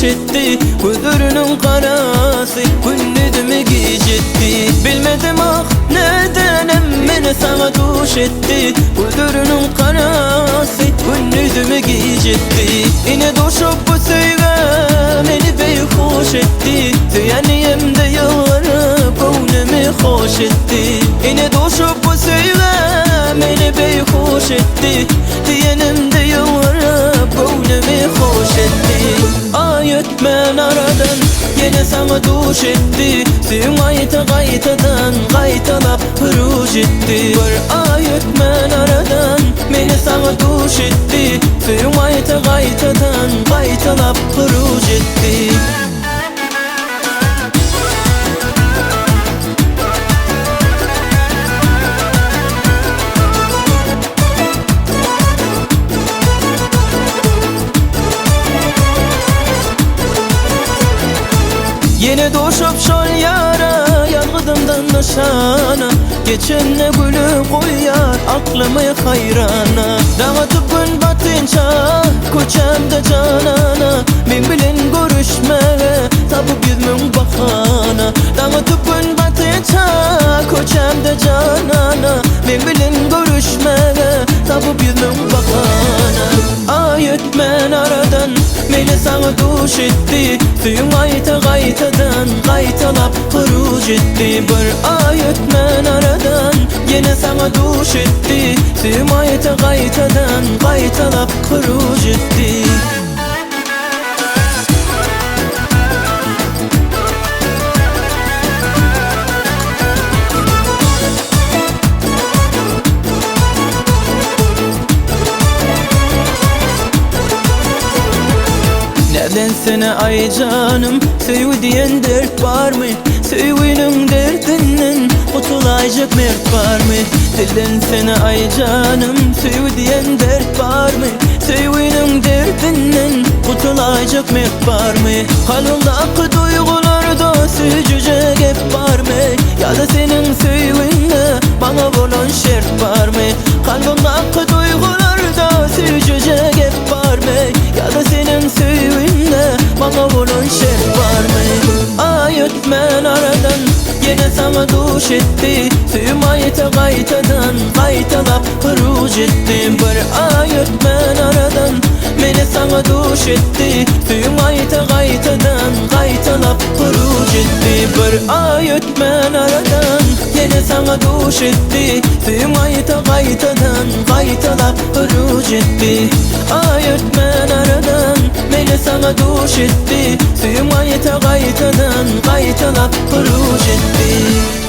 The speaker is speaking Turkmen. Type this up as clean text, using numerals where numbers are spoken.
etdi Gözleriniň garasy gündizimi gijetdi Bilmedim ah nedenem meni saňa duş etdi Gözleriniň garasy gündizimi gijetdi Ine duşup bu söýgä meni beýhuş etdi Söýenimde ýylgyryp göwnümi hoş etdi Ine duşup bu söýgä meni beýhuş etdi Diýenimde ýylgyryp göwnümi hoş etdi Aý ötmän aradan ýene saňa duş etdi Söýgim gaýta gaýtadan gaýtalap hyruj etdi Bir aý ötmän aradan meni saňa duş etdi Söýgim gaýta gaýtadan gaýtalap hyruj etdi. Ýene duşup şol ýara Ýalňyzymdan nyşana Geçende güli goýýar Aklymy haýrana Daň atyp gün batynça Köçämde janana Meň bilen görüşmäge Tapyp 100.000 bahana Daň atyp gün batynça Köçämde janana Meň bilen görüşmäge Tapyp 100.000 bahana Aý ötmän aradan Meni saňa duş etdi Söýgim gaýta gaýtadan Gaýtalap hyruj etdi Bir aý ötmän aradan Ýene saňa duş etdi Söýgim gaýta gaýtadan Gaýtalap hyruj etdi. Nädensene aý janym Söýgi diýen dert barmy Söýginiň derdinden Gutulaýjak mert barmy Dillensene aý janym Söýgi diýen dert barmy Söýginiň derdinden Gutulaýjak mert barmy Kalbymdaky duýgularda Süýjüje gep barmy Ýa-da seniň söýgiňde Maňa bolan şert barmy Kalbymdaky duýgularda Süýjüje gep barmy Ýa-da seniň söýgiňde Maňa bolan şert barmy Aý ötmän aradan Ýene saňa duş etdi Söýgim gaýta gaýtadan Gaýtalap hyruj etdi Bir aý ötmän aradan Meni saňa duş etdi Söýgim gaýta gaýtadan Gaýtalap hyruj etdi Bir aý ötmän aradan Ýene saňa duş etdi Söýgim gaýta gaýtadan Gaýtalap hyruj etdi Aý ötmän aradan Meni saňa duş etdi Söýgim gaýta gaýtadan Gaýtalap hyruj etdi.